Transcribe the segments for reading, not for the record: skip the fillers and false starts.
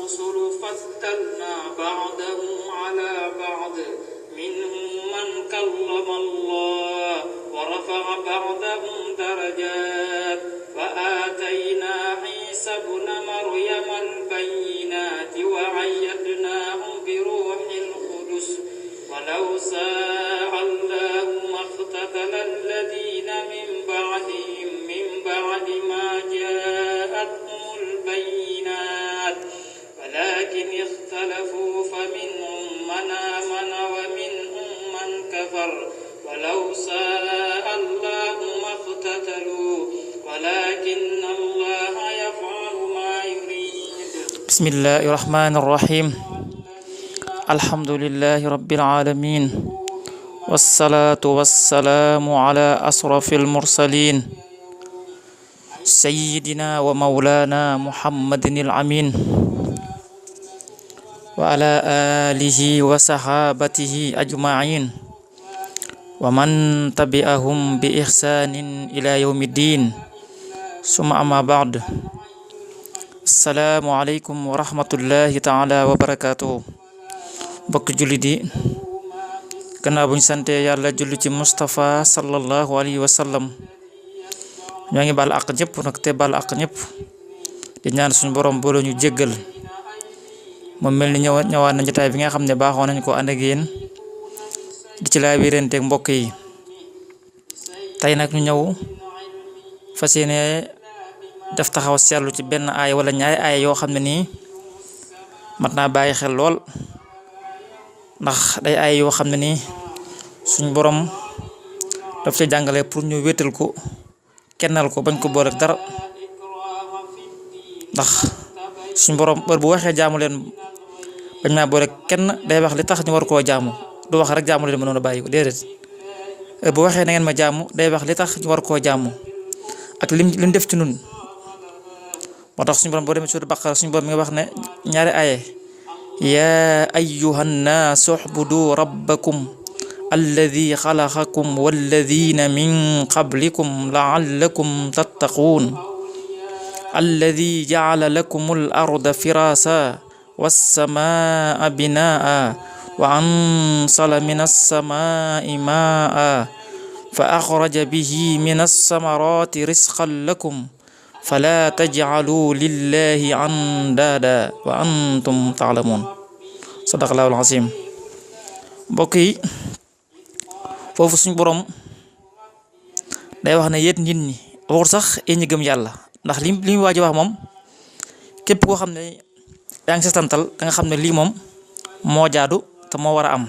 الرسل فضلنا بعضهم على بعض منهم من كلم الله ورفع بعضهم درجات وآتينا عيسى ابن مريم البينات وأيدناه بروح القدس ولو شاء الله ما اقتتل الذين من بعدهم من بعد ما جاءتهم البينات ولكن اختلفوا فمنهم من آمن ومنهم من كفر ولو شاء الله ما اقتتلوا ولكن الله يفعل ما يريد. بسم الله الرحمن الرحيم. الحمد لله رب العالمين والصلاة والسلام على أشرف المرسلين سيدنا ومولانا محمد الأمين وعلى آله وصحابته أجمعين ومن تبعهم بإحسان إلى يوم الدين ثم أما بعد. السلام عليكم ورحمة الله تعالى وبركاته. bokk jullit yi gannaaw buñ sante yàlla julli ci Mustafa sallallahu alayhi wa sallam ñoo ngi baal àq ñëpp nag te baal àq ñëpp di ñaan suñu borom boole ñu jéggal. moom mel ni ñëwaat na jotaay bi nga xam ne baaxoo nañ ko ànd ak yéen di ci laa biiranteeg mbokk yi. tey nag ñu ñëw fas yéene def taxaw seetlu ci benn aaya wala ñaari aaya yoo xam ne nii mat naa bàyyi xel lool, ndax day ay yoo xam ne nii suñ borom daf ci jàngale pour ñu wéetal ko kennal ko bañ ko boole dara. ndax suñ borom heure bu waxee jaamu leen bañ maa boole kenn day wax li tax ñu war koo jaamu, du wax rek jaamu leen ma noonu bàyyi ko déedéet. heure bu waxee na ngeen ma jaamu day wax li tax ñu war koo jaamu ak lim def ci nun. moo tax suñ borom boo demee ci Baqara suñ borom mi nga wax ne ñaari aaye yaa ayyuhan naasu u'budu rabbakum alladi xalaqakum walladina min qablikum la'allakum tattaquun alladi ja'ala lakumul arda firaasa wassamaa binaa wa ansala minas samaa'i maa'an fa axraja bihi minas samaraati rizqan lakum fala taj'alu lillahi andaada wa antum ta'lamun. sadaqallahul azim. mbokk yi foofu suñ borom day wax ne yéen nit ñi waxul sax yéen ñi gëm yàlla, ndax li mu waaj a wax moom képp koo xam ne yaa ngi seetantal da nga xam ne lii moom moo jaadu te moo war a am.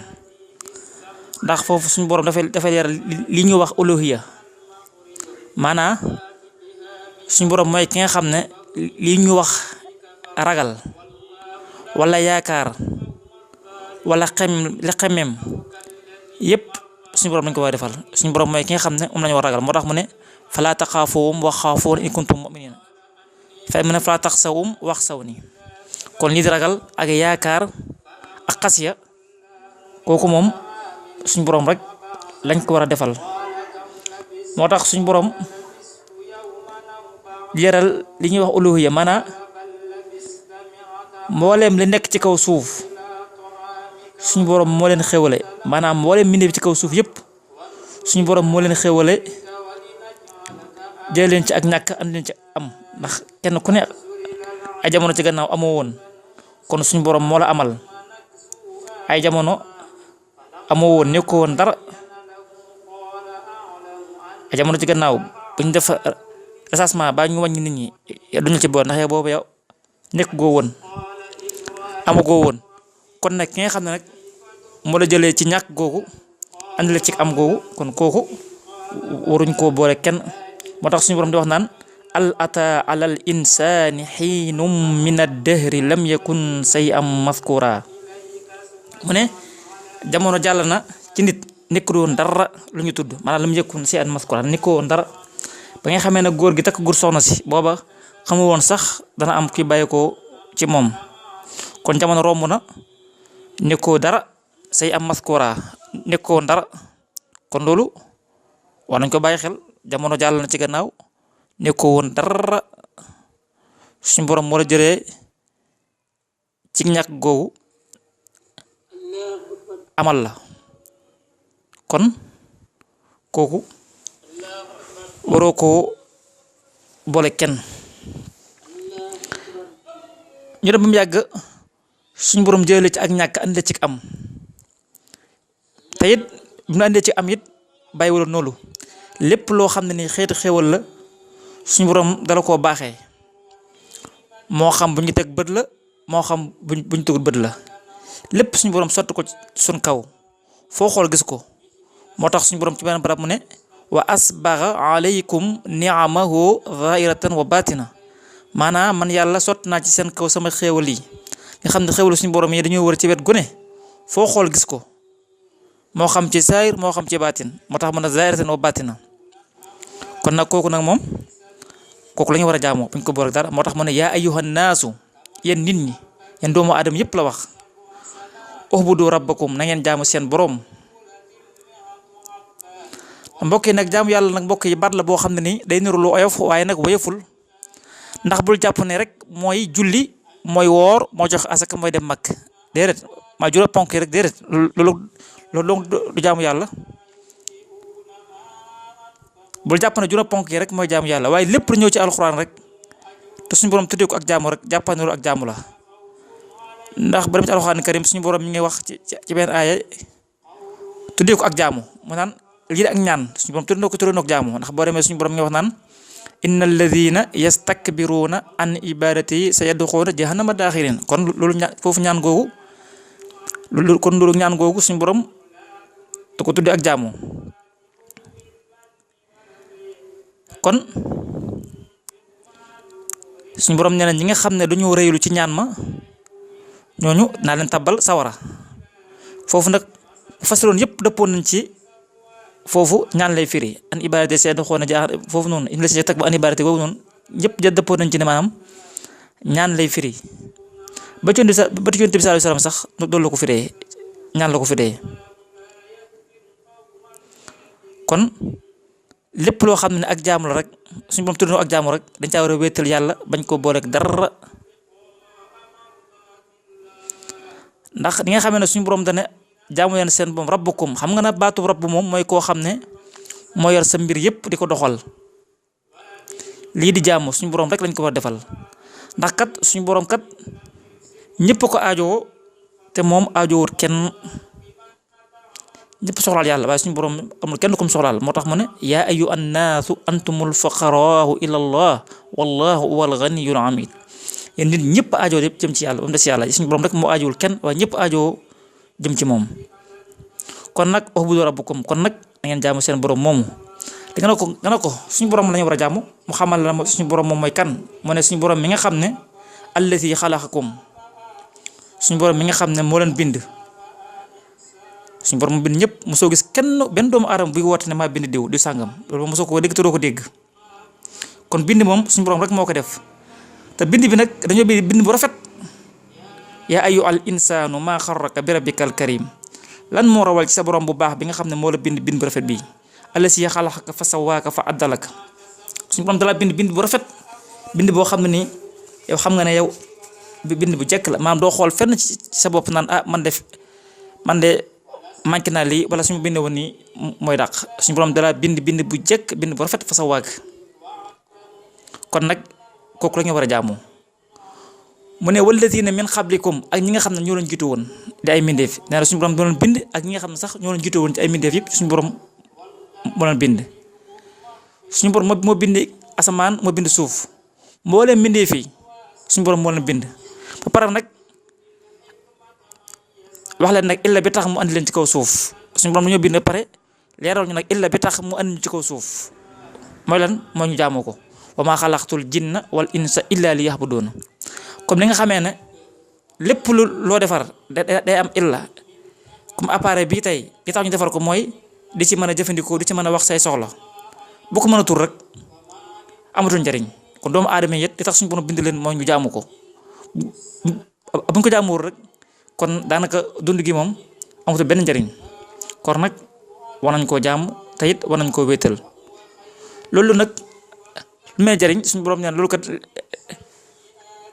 ndax foofu suñ borom dafay leeral li ñu wax uluhiyya, maanaa suñ borom mooy ki nga xam ne lii ñu wax ragal wala yaakaar wala xemem yépp suñu borom dañ ko war a defal. suñu borom mooy ki nga xam ne moom lañu war ragal. moo tax mu ne falaa taxaafuuhum wa xaafuuni in kuntum mu'miniin fay mu ne falaa taxshawhum waxshawni. kon lii di ragal ak yaakaar ak xasiya kooku moom suñu borom rek lañ ko war a defal. moo tax suñu borom leeral li ñuy wax uluhiyya, maanaam mbooleem li nekk ci kaw suuf suñu borom moo leen xewale, maanaam mbooleem mbindeef ci kaw suuf yëpp suñu borom moo leen xewale jël leen ci ak ñàkk andi leen ci am. ndax kenn ku ne ay jamono ci gannaaw amoo woon, kon suñu borom moo la amal. ay jamono amoo woon, nekkoo woon dara. ay jamono ci gannaaw buñ def recensement ba ñu wàññi nit ñi duñu ci boor, ndax yow boobu yow nekk goo woon, amagoo woon. kon nag ki nga xam ne nag moo la jëlee ci ñàkk googu andi la ci am googu, kon kooku waruñ koo boole kenn. moo tax suñu borom di wax naan al ata alal insani xiinum min ad-dahri lam yakun shay'an mazkura. mu ne jamono jàll na ci nit nekkul woon dara lu ñu tudd, maanaam lam yakun shay'an mazkura, nekkul woon dara. ba nga xamee ne góor gi takk gur soxna si booba xamu woon sax dana am ki bàyyi ko ci moom. kon jamono romb na nekkoo dara say am maskura nekkoo dara, kon loolu war nañ ko bàyyi xel. jamono jàll na ci gannaaw nekkoo woon dara, suñu borom moo la jëlee ci ñàkk googu amal la kon kooku waroo koo boole kenn. ñu dem ba mu yàgg suñu borom jëlee ci ak ñàkk andi ci am te it bu ñu andee ci am it bàyyiwul noonu lépp loo xam ne ni xeetu xéwal la suñu borom dala koo baaxee moo xam bu ñu teg bët la moo xam bu ñu tegul bët la lépp suñu borom sotti ko suñ kaw foo xool gis ko moo tax suñu borom ci benn barab mu ne wa asbaga alaykum ni'amahu zahiratan wa batina maanaam man yàlla sotti naa ci seen kaw sama xéewal yi nga xam ne xéewal suñu borom yi dañoo wër ci wet gu ne foo xool gis ko moo xam ci saayir moo xam ci baatin moo tax mën a zahiratan wa batina kon nag kooku nag moom kooku la ñu war a jaamoo buñ ko boole dara moo tax mu ne yaa ayyuhan naasu yéen nit ñi yéen doomu aadama yëpp la wax ubudu rabbakum na ngeen jaamu seen borom. mbokk yi nag jaamu yàlla nag mbokk yi baat la boo xam ne ni day niru lu oyof waaye nag woyoful ndax bul jàpp ne rek mooy julli mooy woor moo jox asaka mooy dem mag déedéet maa juróom ponk yi rek déedéet loolu du jaamu yàlla. bul jàpp ne juróom ponk yi rek mooy jaamu yàlla waaye lépp lu ñëw ci alxuraan rek te suñu borom tuddee ko ak jaamu rek jàppandiru ak jaamu la ndax ba dem ci alxuraan karim suñu borom mi ngi wax ci benn aaya tuddee ko ak jaamu mu naan lii ak ñaan suñu borom tuddee ko ak jaamu ndax boo demee suñu borom mi ngi wax naan inna alladina yastakbiruna an ibadati sayadxuuna jahannama daaxirin kon loolu foofu ñaan googu loolu ñaan googu suñu borom da ko tuddee ak jaamu. kon suñu borom nee na ñi nga xam ne dañoo rëylu ci ñaan ma ñooñu naa leen tabbal sawara foofu nag fasiroon yëpp dëppoon nañ ci foofu ñaan lay firi an ibadati seen xoona jaax foofu noonu in la si teg ba an ibadati boobu noonu ñëpp ja dëppoon nañ ci ne maanaam ñaan lay firi ba ci yonent bi sallallahu alayhi wasallam sax doolu la ko firee ñaan la ko firee kon lépp loo xam ne ak jaamu la rek suñu borom tudd ak jaamu rek dañ caa war a wéetal yàlla bañ koo booleeg dara ndax di nga xamee ne suñu borom dane jaamu leen seen borom rabbukum xam nga na baatu rabb moom mooy koo xam ne moo yor sa mbir yëpp di ko doxal lii di jaamu suñu borom rek lañ ko war a defal ndax kat suñu borom kat ñëpp ko aajowoo te moom aajowut kenn. ñëpp soxlaal yàlla waaye suñu borom amul kenn kum soxlaal moo tax mu ne yaa ayyuhan naasu antumul fuqaraau ila allah wallahu huwal ganiyyul hamid yéen nit ñëpp aajoo yëpp jëm ci yàlla ba mu des yàlla suñu borom rek moo aajowul kenn waaye ñëpp aajoo jëm ci moom. kon nag u'budu rabbakum kon nag da ngeen jaamu seen borom moomu te nga ne ko suñu borom la ñu war a jaamu mu xamal la suñu borom moom mooy kan mu ne suñu borom mi nga xam ne allati xalaqakum suñu borom mi nga xam ne moo leen bind. suñu borom mu bind ñëpp mosoo gis benn doomu aadama buy woote ne maa bind diw di sàngam loolu moom mosoo ko dégg te doo ko dégg kon bind moom suñu borom rek moo ko def te bind bi nag dañoo bind bu rafet yaa ayyuhal insaanu maa xarraka bi rabbikal karim lan moo rawal ci sa borom bu baax bi nga xam ne moo la bind bu rafet bii allazii xalaqaka fa sawwaaka fa addalaka suñu borom dalaa bind bu rafet bind boo xam ne nii yow xam nga ne yow bind bu jekk la maanaam doo xool fenn ci sa bopp naan man de manqué naa lii wala suñu bind woon nii mooy dàq suñu borom dala bind bu jekk bind bu rafet fa sa waag kon nag kooku la ñu war a jaamu mu ne wallazina min qablikum ak ñi nga xam ne ñoo leen jiitu woon di ay mbindeef nee na suñu borom doon bind ak ñi nga xam ne sax ñoo leen jiitu woon ci ay mbindeef yëpp suñu borom moo leen bind suñu borom moo bind asamaan moo bind suuf moo leen bindee fii suñu borom moo leen bind ba pare nag wax leen nag illa bi tax mu andi leen ci kaw suuf suñu borom dañoo bind ba pare leeral ñu nag illa bi tax mu andi ñu ci kaw suuf mooy lan moo ñu jaamoo ko wa maa xalaqtul jinna wal insa illa li yahbudun comme ni nga xamee ne lépp loo defar day am illa comme appareil bii tey li tax ñu defar ko mooy di ci mën a jëfandikoo di ci mën a wax say soxla bu ko mën a tur rek amatul njariñ kon doomu aadama yi li tax suñu borom bind leen mooy ñu jaamu ko buñ ko jaamuwul rek kon daanaka dund gi moom amatul benn njariñ kon nag war nañ koo jaamu te it war nañ koo wéetal loolu nag lu may jariñ suñu borom ñaan loolu kat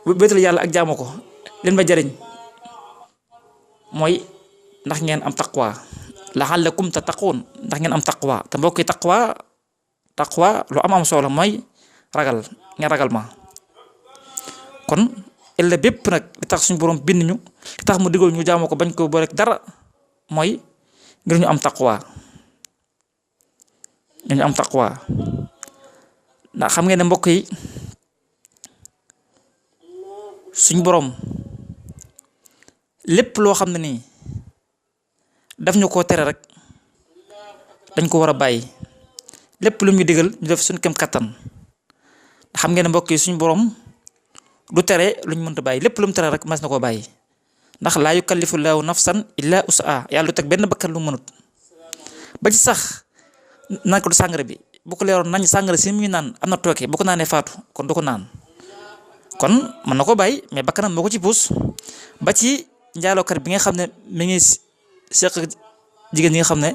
wéetal yàlla ak jaamu ko leen ma jariñ mooy ndax ngeen am taqwa la'allakum tattaqun ndax ngeen am taqwa te mbokk yi taqwa lu am solo mooy ragal ngeen ragal ma kon illa bépp nag li tax suñu borom bind ñu li tax mu digal ñu jaamu ko bañ ko boole dara mooy ngir ñu am taqwa ñu am taqwa ndax xam ngeen ne mbokk yi suñu borom lépp loo xam ne nii daf ñu koo tere rek dañ ko war a bàyyi lépp lu ñu digal ñu def suñu kem kattan xam ngeen ne mbokk yi suñu borom du tere luñ mënta bàyyi lépp lu mu tere rek mas na koo bàyyi ndax laa yukallifu llaahu nafsan illa usaha yàlla du teg benn bakkan lu mënut ba ci sax naan ko du sàngara bi bu ko leeroon nañ sàngara si muy naan am na tooke bu ko naanee faatu kon du ko naan kon mën na ko bàyyi mais bakkanam moo ko ci puus ba ci njaalookat bi nga xam ne mi ngi seq jigéen ñi nga xam ne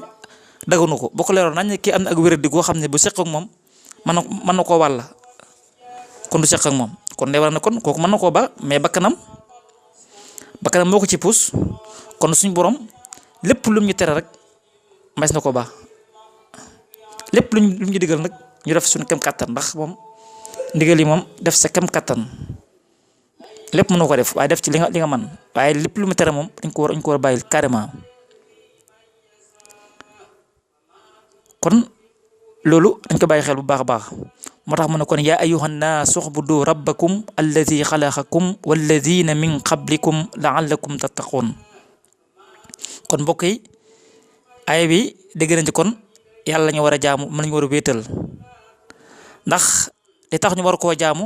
daganu ko bu ko leeroon nañ kii am na ak wéradi goo xam ne bu seq ak moom mën na koo wàll kon du seq ak moom kon day war na kon kooku mën na koo ba mais bakkanam moo ko ci puus kon suñu borom lépp lu ñu tere rek mas na ko baax lépp lu ñu digal nag ñu def suñu kem kattan ndax moom ndigal yi moom def sa kem kattan lépp mënoo ko def waaye def ci li nga man waaye lépp lu mu tere moom dañ ko war a bàyyil carrément kon loolu dañ ko bàyyi xel bu baax a baax moo tax mu ne kon yaa ayyuhan naas u'budu rabbakum alladi xalaqakum walladina min qablikum la'allakum tattaqun kon mbokk yi aaya bi dégg nañ ci kon yàlla ñu war a jaamu mën nañu war a wéetal ndax li tax ñu war koo jaamu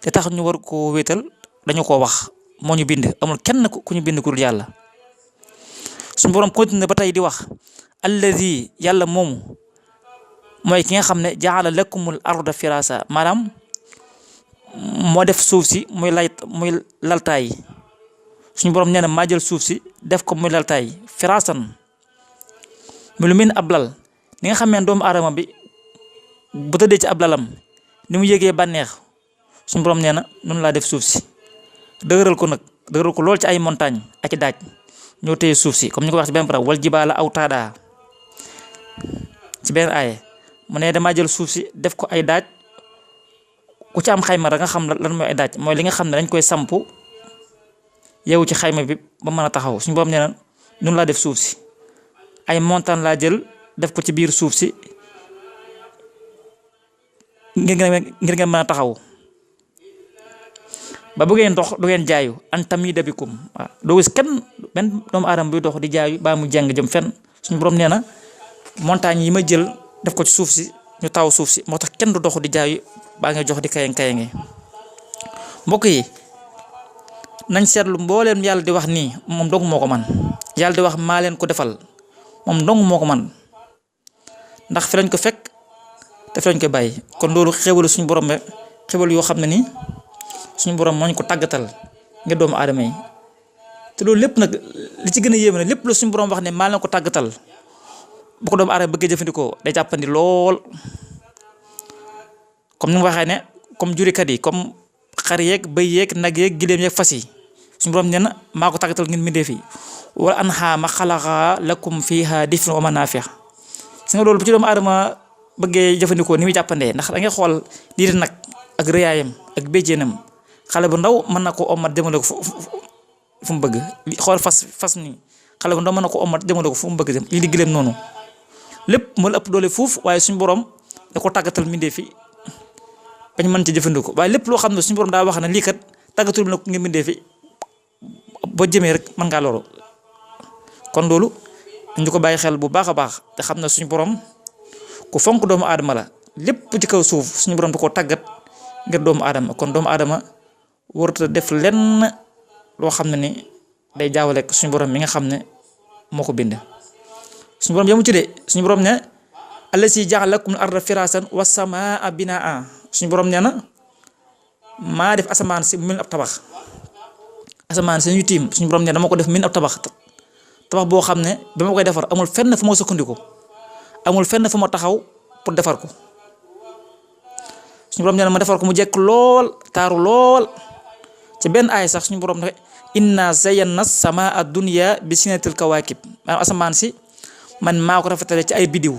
li tax ñu war koo wéetal dañu koo wax moo ñu bind amul kenn ku ñu bind ku dul yàlla suñu borom continue ba tey di wax alladi yàlla moomu mooy ki nga xam ne jaala lakumul arda firasa maanaam moo def suuf si muy laltaay suñu borom nee na maa jël suuf si def ko muy laltaay firasan mu lu mel ni ab lal ni nga xam ne doomu aadama bi bu tëddee ci ab lalam ni mu yégee bànneex suñu borom nee na noonu laa def suuf si dëgëral ko lool ci ay montagne ak i daaj ñoo téye suuf si comme ni ko wax ci benn bara wal jibaala awtaada ci benn aaye mu ne damaa jël suuf si def ko ay daaj ku ci am xayma da nga xam lan mooy ay daaj mooy li nga xam ne dañ koy samp yeewu ci xayma bi ba mën a taxaw suñu borom nee na noonu laa def suuf si ay montagne laa jël def ko ci biir suuf si ngir ngeen mën a taxaw ba bu ngeen dox du ngeen jaayu an tamida bikum waaw doo gis kenn benn doomu aadama buy dox di jaayu baa mu jàng jëm fenn suñu borom nee na montagne yi ma jël def ko ci suuf si ñu taw suuf si moo tax kenn du dox di jaayu baa nga jox di kayang mbokk yi nañ seetlu mbooleem yàlla di wax nii moom dong moo ko man yàlla di wax maa leen ko defal moom dong moo ko man ndax fi lañ ko fekk te fi lañ ko bàyyi kon loolu xéwal suñu borom rek xéwal yoo xam ne nii suñu borom moo ñu ko tàggatal nga doomu aadama yi te loolu lépp nag li ci gën a yéeme lépp la suñu borom wax ne maa leen ko tàggatal bu ko doomu aadama bëggee jëfandikoo day jàppandi lool comme ni mu waxee ne comme jurikat yi comme xar yeeg bëy yeeg nag yeeg gileem yeeg fas yi suñu borom nee na maa ko tàggatal ngeen mbindee fi wala an'aama xalaqa lakum fiha dif'un wa manaafi' si nga loolu bu ci doomu aadama bëggee jëfandikoo ni muy jàppandee ndax da ngay xool lii nag ak rëyaayam ak béjjéenam xale bu ndaw mën na ko omat jëmale ko fu mu bëgg xool fas ni xale bu ndaw mën na ko omat jëmale ko fu mu bëgg jëm lii di gileem noonu lépp moo la ëpp doole fuuf waaye suñu borom da ko tàggatal mbindee fi bañ mën ci jëfandikoo waaye lépp loo xam ne suñu borom daa wax ne lii kat tàggatul bi nag nga mbindee fi boo jëmee rek mën ngaa loru kon loolu ñu ko bàyyi xel bu baax a baax te xam ne suñu borom ku fonk doomu aadama la lépp ci kaw suuf suñu borom da koo tàggat ngir doomu aadama kon doomu aadama warut a def lenn loo xam ne ni day jaawale ak suñu borom mi nga xam ne moo ko bind suñu borom yamu ci de suñu borom ne allasi ja'ala lakum al-arda firasan wa samaa binaa suñu borom nee na maa def asamaan si mu mel ab tabax asamaan si ñu tiim suñu borom nee na dama ko def min ab tabax boo xam ne ba ma koy defar amul fenn fu ma sukkandiku amul fenn fu ma taxaw pour defar ko suñu borom nee na ma defar ko mu jekk lool taaru lool ci benn aay sax suñu borom ne inna zayyana samaa ad-dunya bi zinatil kawaakib maanaam asamaan si man maa ko rafetale ci ay biddiw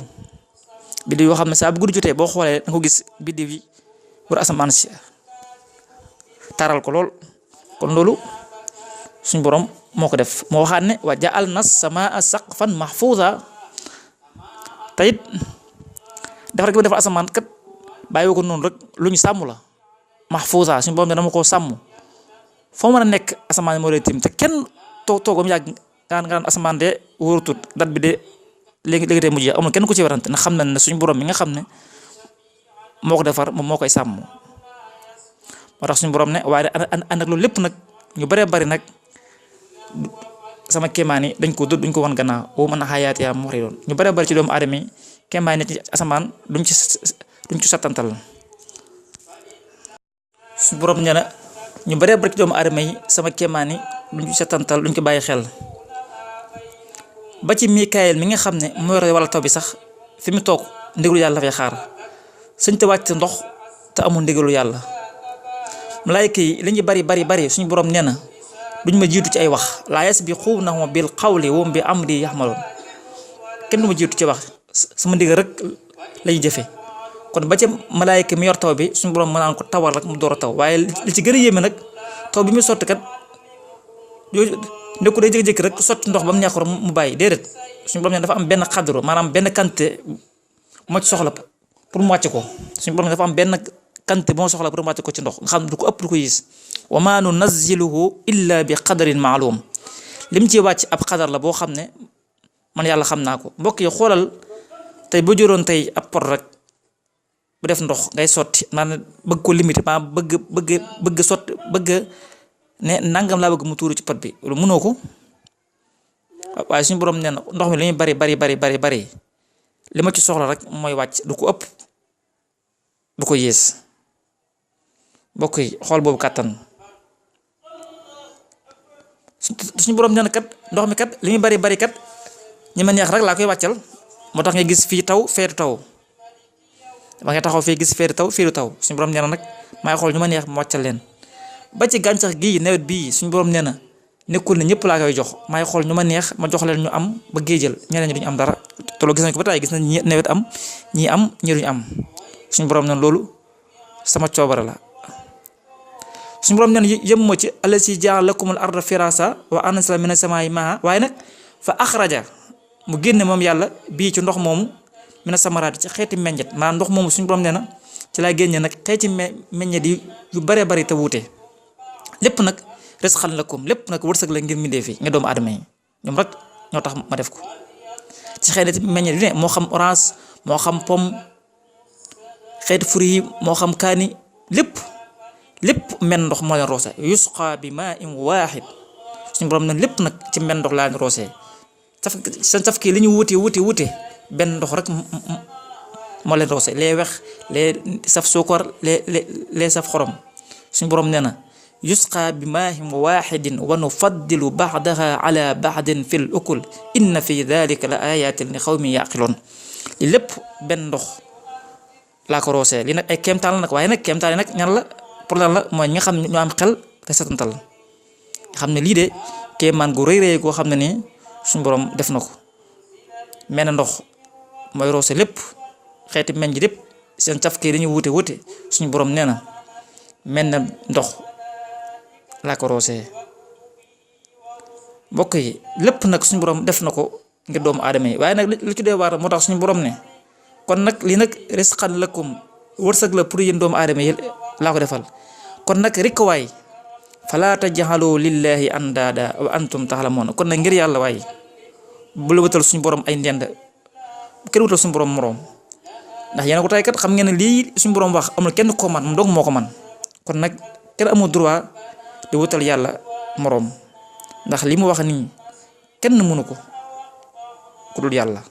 yoo xam ne saa bu guddi jotee boo xoolee da nga ko gis biddiw yi wër asamaan si taral ko lool kon loolu suñ borom moo ko def moo waxaat ne wa ja'alna samaa saqfan mahfuuza te it defar gi ba defar asamaan kat bàyyi ko noonu rek lu ñu sàmm la mahfuuza suñ borom dama koo sàmm foo mën a nekk asamaan moo lay tiim te kenn toog ba mu yàgg nga naan asamaan de wóorutut dat bi de léegi tey mujj amul kenn ku ci warante na xam na ne suñu borom mi nga xam ne moo ko defar moom moo koy sàmm moo tax suñu borom ne waaye ànd ak loolu lépp nag ñu bëree bëri nag sama kéemaan yi dañ ko dut duñ ko wan gannaaw boo mën a xaayaat yaa mu doon ñu bëree bëri ci doomu aadama yi kéemaan yi ci asamaan duñ ci sattantal suñu borom nee na ñu bëree bëri ci doomu aadama yi sama kéemaan yi duñ ci sattantal duñ ko bàyyi xel ba ci Mikaayil mi nga xam ne moo yore wala taw bi sax fi mu toog ndigalu yàlla dafay xaar suñ te wàcc ndox te amul ndigalu yàlla malaayka yi li ñu bari suñu borom nee na duñ ma jiitu ci ay wax laa yasbiquunahu bil qawli wa hum bi amri ya'maluun kenn du ma jiitu ci wax sama ndigal rek lañu jëfe kon ba ca malaayka mi yor taw bi suñu borom mën naan ko tawal rek mu door a taw waaye li ci gën a yéeme nag taw bi muy sotti kat ndekku day jékki-jékki rek sotti ndox ba mu neex ko mu bàyyi déedéet suñu borom ne dafa am benn xadru maanaam benn quantité moo ci soxla pour mu wàcc ko suñu borom dafa am benn quantité moo soxla pour mu wàcc ko ci ndox nga xam du ko ëpp du ko yis wa ma nunazziluhu illa bi qadarin maalum lim ci wàcc ab xadar la boo xam ne man yàlla xam naa ko mbokk yi xoolal tey boo jëroon tey ab pot rek bu def ndox ngay sotti maanaam bëgg ko limité maanaam bëgg sotti bëgg ne nangam laa bëgg mu tuuru ci pot bi lu mënoo ko waaye suñu borom nee na ndox mi li ñuy bari li ma ci soxla rek mooy wàcc du ko ëpp du ko yées mbokk yi xool boobu kàttan suñu borom nee na kat ndox mi kat li muy bari kat ñi ma neex rek laa koy wàccal moo tax nga gis fii taw feetu taw dama ngay taxaw fii gis feetu taw fiiru taw suñu borom nee na nag maay xool ñu ma neex ma wàccal leen ba ci gàncax gii nawet bii suñu borom nee na nekkul ne ñëpp laa koy jox maay xool ñu ma neex ma jox leen ñu am ba géejal ñeneen ñi duñu am dara te loolu gis nañ ko ba tey gis nañ ñi nawet am ñii am ñi duñu am suñu borom nee na loolu sama coobara la suñu borom nee na yëm moo ci allasi ja'ala lakumul arda firasa wa anzala minas samaa'i maa'a waaye nag fa axraja mu génne moom yàlla bii ci ndox moomu minas samaraati ci xeeti meññet maanaam ndox moomu suñu borom nee na ci laa génne nag xeeti meññet yi yu bëree bëri te wuute lépp nag rizqan lakum lépp nag wërsëg la ngir mindee fi nga doomu aadama yi ñoom rek ñoo tax ma def ko ci xeeti meññet yu ne moo xam orange moo xam pomme xeeti fruit yi moo xam kaani lépp men ndox moo leen roose yusqa bi ma'in waahid suñu borom nag lépp nag ci men ndox laa leen roosee seen saf kii li ñu wuute benn ndox rek moo leen roose lee wex lee saf suukar lee saf xorom suñu borom nee na yusqa bi maahin waahidin wa nufaddilu ba'daha ala ba'din fil ukul inna fi dhalika la ayatin li qawmin yaqiloon li lépp benn ndox laa ko roosee li nag ay kéemtaan la nag waaye nag kéemtaan yi nag ñan la pour lan la mooy ñi nga xam ne ñoo am xel te setantal nga xam ne lii de kéemaan gu rëy goo xam ne nii suñu borom def na ko mel na ndox mooy roose lépp xeeti meññ lépp seen cafke dañuy wuute suñu borom nee na mel na ndox laa ko roosee mbokk yi lépp nag suñu borom def na ko ngir doomu aadama yi waaye nag li ci dee waar moo tax suñu borom ne kon nag lii nag rizqan lakum wërsëg la pour yéen doomu aadama yi laa ko defal kon nag rikkawaay falaa taj'alu lillahi andaada wa antum ta'lamuun kon nag ngir yàlla waay bu la wutal suñu borom ay ndend bu kenn wutal suñu borom moroom ndax yéen ko tey kat xam ngeen ne lii suñu borom wax amul kenn ko man moom dong moo ko man kon nag kenn amul droit di wutal yàlla moroom ndax li mu wax nii kenn mënu ko ku dul yàlla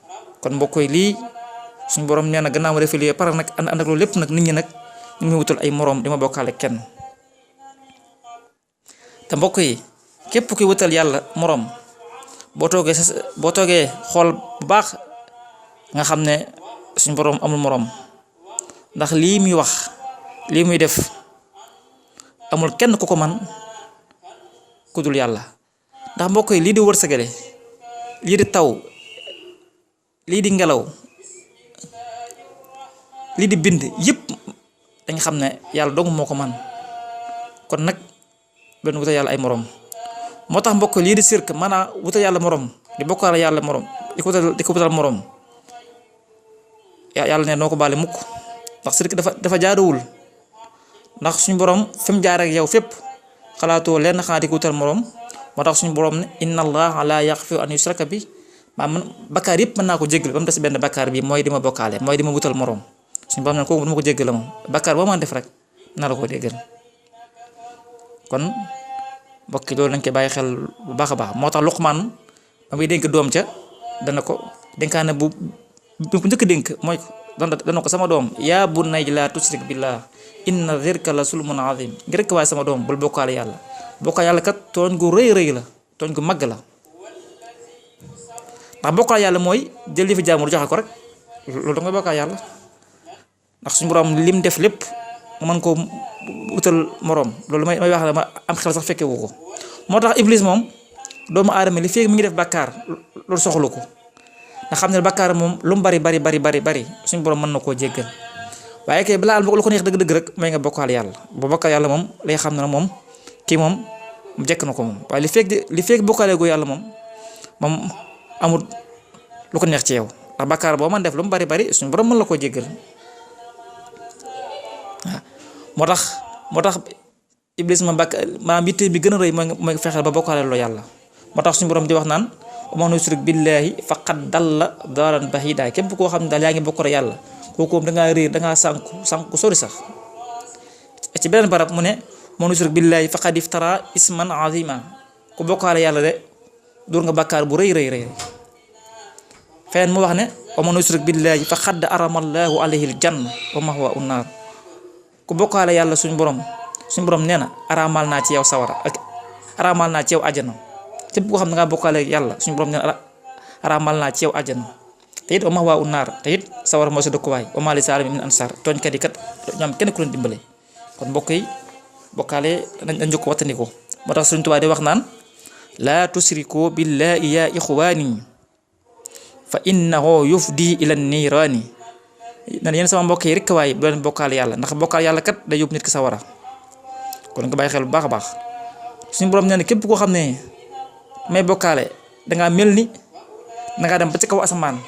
kon mbokk yi lii suñu borom nee na gannaaw ma defee lii pare nag ànd ak loolu lépp nag nit ñi nag ñu ngi wutal ay moroom di ma bokkaale kenn te mbokk yi képp kuy wutal yàlla moroom boo toogee xool bu baax nga xam ne suñu borom amul moroom ndax lii muy wax lii muy def amul kenn ku ko man ku dul yàlla. ndax mbokk yi lii di wërsëgale, lii di taw, lii di ngelaw, lii di bind yëpp dañ xam ne yàlla dong moo ko man. kon nag benn wutal yàlla ay morom. moo tax mbokk lii di sirk maanaam wutal yàlla morom, di bokkaale yàlla morom, di ko wutal morom, yàlla ne noo ko baale mukk. ndax sirk dafa jaaduwul. ndax suñu borom fi mu jaar ak yow fépp xalaatoo lenn xanaa di ko wutal morom. moo tax suñu borom ne inna allaha la yaxfiru an yusraka bi man bakkaar yëpp mën naa ko jéggal ba mu des benn bakkaar bi mooy di ma bokkaale, mooy di ma wutal morom. suñu borom ne kooku du ma ko jéggal moom. bakkaar boo mën def rek naa la ko déggal. kon mbokki loolu nañ koy bàyyi xel bu baax a baax. moo tax Luqmaan ba muy dénk doom ca dana ko dénkaane bu njëkk dénk mooy dana ko sama doom yaa bunayya laa tushrik billah inna shirka la zulmun azim. ngir rek waaye sama doom bul bokkaale yàlla. bokkaale yàlla kat tooñ gu rëy rëy la, tooñ gu màgg la. ndax bokkaale yàlla mooy jël yëfi jaamur joxe ko rek, loolu da nga bokkaale yàlla. ndax suñu borom lim def lépp mën koo wutal moroom, loolu may wax ne ma am xel sax fekke wu ko. moo tax Iblis moom doomu aadama li fekk mi ngi def bàkkaar loolu soxlu ko. nga xam ne bàkkaar moom lu mu bari suñu borom mën na koo jéggal. waaye kay balaa lu ko neex dëgg-dëgg rek may nga bokkaal yàlla. bu bokkaal yàlla moom lay xam ne moom kii moom jekk na ko moom. waaye li fekk bokkaale gu yàlla moom amul lu ko neex ci yow. ndax bàkkaar boo man def lu mu bari suñu borom mën la koo jéggal. waaw moo tax Iblis maanaam yitte bi gën a rëy mooy fexeel ba bokkaale loo yàlla. moo tax suñu borom di wax naan wa man yushrik billahi faqad dalla dalalan bahida. képp koo xam ne daal yaa ngi bokkaale yàlla kooku dangaa réer, dangaa sànku sori sax. ci beneen barab mu ne man yushrik billahi faqad iftara isman azima. ku bokkaale yàlla de dur nga bàkkaar bu rëy. feneen mu wax ne wa man yushrik billahi faqad harrama allahu alayhi aljanna wa mahwaahu an-naar. ku bokkaale yàlla suñu borom nee na araamal naa ci yow sawara ak araamal naa ci yow àjjana. képp koo xam ne nga bokkaale yàlla suñu borom nee na araamal naa ci yow àjjana. te it wa mahwaahu an-naar, te it sawara moo sa dëkkuwaay. wa maa li-zaalimiina min ansaar. tooñkat yi kat ñoom kenn ku leen dimbale. kon mbokk yi bokkaale dañ ko wattandiko. moo tax Sëriñ Tuubaa di wax naan laa tusriku billahi ya ixwaani fa innahu yufdi ila niiraani. nan yéen sama mbokk yi rek waaye bu leen bokkaale yàlla, ndax bokkaale yàlla kat day yóbbu nit ki sawara. kon nga bàyyi xel bu baax a baax. suñu borom nee na képp koo xam ne may bokkaale dangaa mel ni dangaa dem ba ci kaw asamaan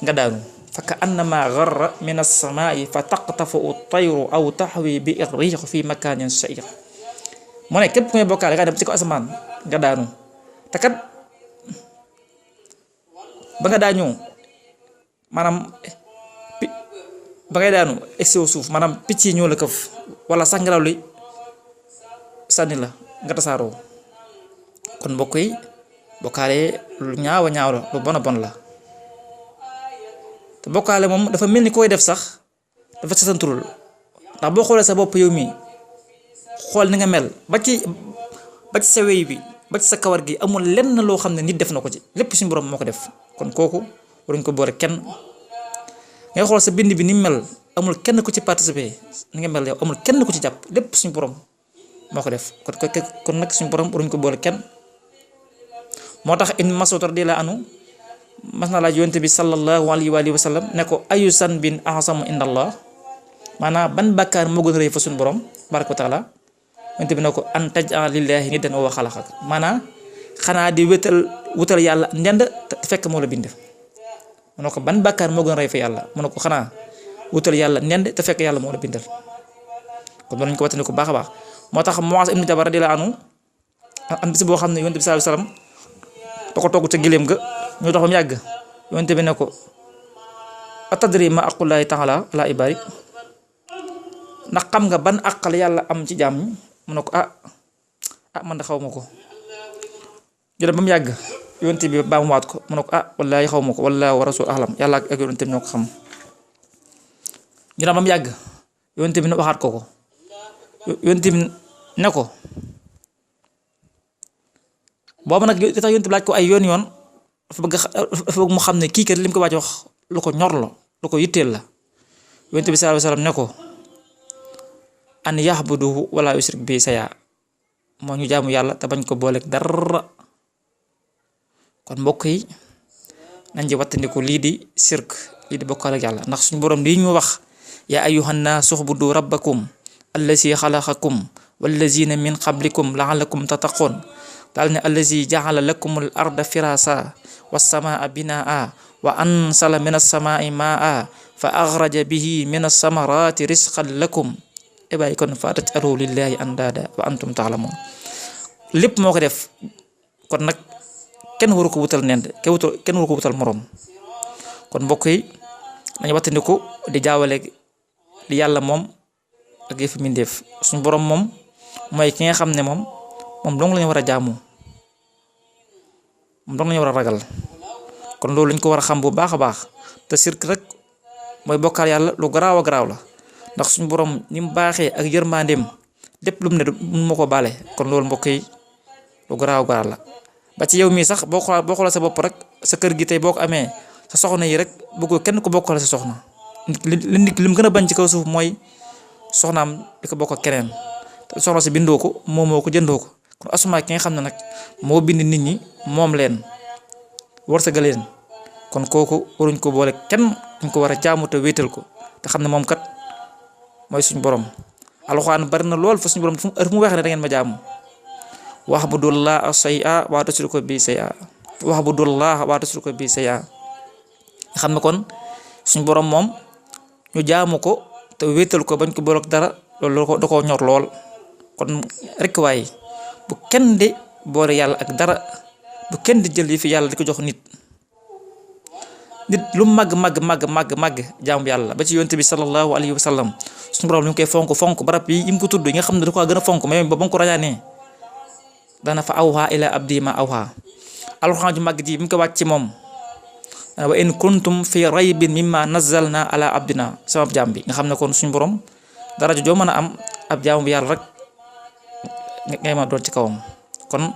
nga daanu. fa annama garra min as-samaa'i fa taqtafu at-tayru aw taxwi bi ar-riix fi makaanin sha'iq. mu ne képp ku may bokkaale dangaa dem ba ci kaw asamaan nga daanu. te kat ba nga daañoo maanaam ba ngay daanu egsi suuf maanaam picc yi ñoo la këf wala sax ngelaw li sànni la nga tasaaroo. kon mbokk yi bokkaale lu ñaaw la lu bon la. te bokkaale moom dafa mel ni koy def sax dafa sasanturul. ndax boo xoolee sa bopp yow mi xool ni nga mel ba ci sa wey bi ba ci sa kawar gi amul lenn loo xam ne nit def na ko ci, lépp suñu borom moo ko def. kon kooku waruñ ko boole kenn. ngay xool sa bind bi ni mel amul kenn ku ci participer ni nga mel yow amul kenn ku ci jàpp, lépp suñu borom moo ko def. kon nag suñu borom waruñ ko boole kenn. moo tax Ibn Mas'ud radiyallahu anhu mas na laaj yonent bi sallallahu alayhi wa sallam ne ko ayu sanbin a'zamu inda Allah, maanaam ban bàkkaar moo gën a rëy fa suñu borom baraka wa taala. yonent bi ne ko an taj'ala lillahi niddan wa huwa xalaqak, maanaam xanaa di wutal yàlla ndend te fekk moo la bind. mu ne ko ban bàkkaar moo gën a rëy fa yàlla, mu ne ko xanaa wutal yàlla ndend te fekk yàlla moo la bindal. kon loolu ñu ko wattandi ko baax a baax. moo tax Mu'aaz ibn Jabal radiyallahu anhu am bis boo xam ne yonent bi sallallahu alayhi wa sallam da ko togg ca gileem ga ñu dox ba mu yàgg yonent bi ne ko atadri ma aqullahi ta'ala ala ibadi, ndax xam nga ban àq la yàlla am ci jaam ñi. mu ne ko man de xaw ma ko. ñu dem ba mu yàgg yonent bi ba mu waat ko mu ne ko wallahi xaw ma ko, wallahu wa rasul ahlam, yàlla ak yonent bi ñoo ko xam. ñu dem ba mu yàgg yonent bi waxaat ko yonent bi ne ko boobu nag li tax yonent bi laaj ko ay yoon dafa bëgg mu xam ne kii kat li mu ko waaj wax lu ko ñor la, lu ko yitteel la. yonent bi sallallahu alayhi wa sallam ne ko an yahbuduhu wala yushrik bi shay'a, moo ñu jaamu yàlla te bañ ko booleeg dara. kon mbokk yi nañ ci wattandiku lii di sirk, lii di bokkaale ak yàlla, ndax suñu borom lii ñu wax yaa ayyuhan naas u'budu rabbakum allazi xalaqakum wallazina min qablikum la'allakum tattaqun daal ne allazi ja'ala lakumul arda firasa wassamaa binaa wa ansala min as-samaa'i maa fa axraja bihi min as-samarati risqan lakum bàyyi kon fa taj'alu lillahi andada wa antum ta'lamun. lépp moo ko def, kon nag kenn waru ko wutal nend, kenn waru ko wutal morom. kon mbokk yi nañu wattandiku di jaawale li yàlla moom ak yëfi mindeef. suñu borom moom mooy ki nga xam ne moom dong lañu war a jaamu, moom dong lañu war a ragal. kon loolu lañ ko war a xam bu baax a baax. te sirk rek mooy bokkaal yàlla lu garaaw a garaaw la, ndax suñu borom ni mu baaxee ak yërmandeem lépp lu mu ne mun ma ko baale. kon loolu mbokk yi lu garaaw garaaw la. ba ci yow mii sax boo xoolee sa bopp rek, sa kër gi tey boo ko amee, sa soxna yi rek bëggoo kenn ko bokkale sa soxna. nit li mu gën a bañ ci kaw suuf mooy soxnaam di ko bokk ak keneen, te soxna si bindoo ko, moomoo ko, jëndoo ko. kon asuma ki nga xam ne nag moo bind nit ñi, moom leen wërsëgal leen, kon kooku waruñ ko boole kenn, dañ ko war a jaamu te wéetal ko te xam ne moom kat mooy suñu borom. alxuraan bari na lool fa suñu borom fu mu waxee ne da ngeen ma jaamu. wa'budullaha shay'a wa la tushriku bihi shay'a, wa'budullaha wa la tushriku bihi shay'a. nga xam ne kon suñu borom moom ñu jaamu ko te wéetal ko bañ ko boole ak dara, loolu da koo ñor lool. kon rek waaye bu kenn di boole yàlla ak dara, bu kenn di jël yi fi yàlla di ko jox nit lu màgg jaamu yàlla. ba ci yonent bi sallallahu alayhi wa sallam suñu borom li mu koy fonk barab yi mu ko tudd yi nga xam ne da ko gën a fonk, mais ba mu ko rañaanee dana fa awha ila abdi ma awha. alxuraan ju màgg ji bi mu ko wàcc ci moom, wa in kuntum fi raybin mimma nazzalna ala abdina, sama jaam bi. nga xam ne kon suñu borom dara joo mën a am ab jaamu bi yàlla rek ngay ma doon ci kawam. kon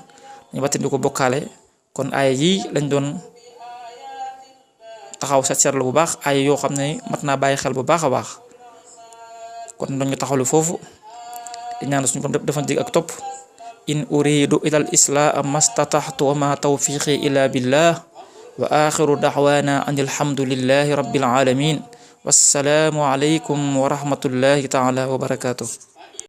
ñu wattandi ko bokkaale. kon aaya yi lañ doon taxaw seetlu bu baax, aaya yoo xam ne mat naa bàyyi xel bu baax a baax. kon dañu taxawlu foofu di ñaan suñu borom dafa jég ak topp. in uridu ila al islaa mastataxtu wa ma tawfiqi illa billah wa axiru daxwaana an alhamdulillahi rabbil alamin. wassalaamu alaykum wa rahmatullahi taala wa barakatuh.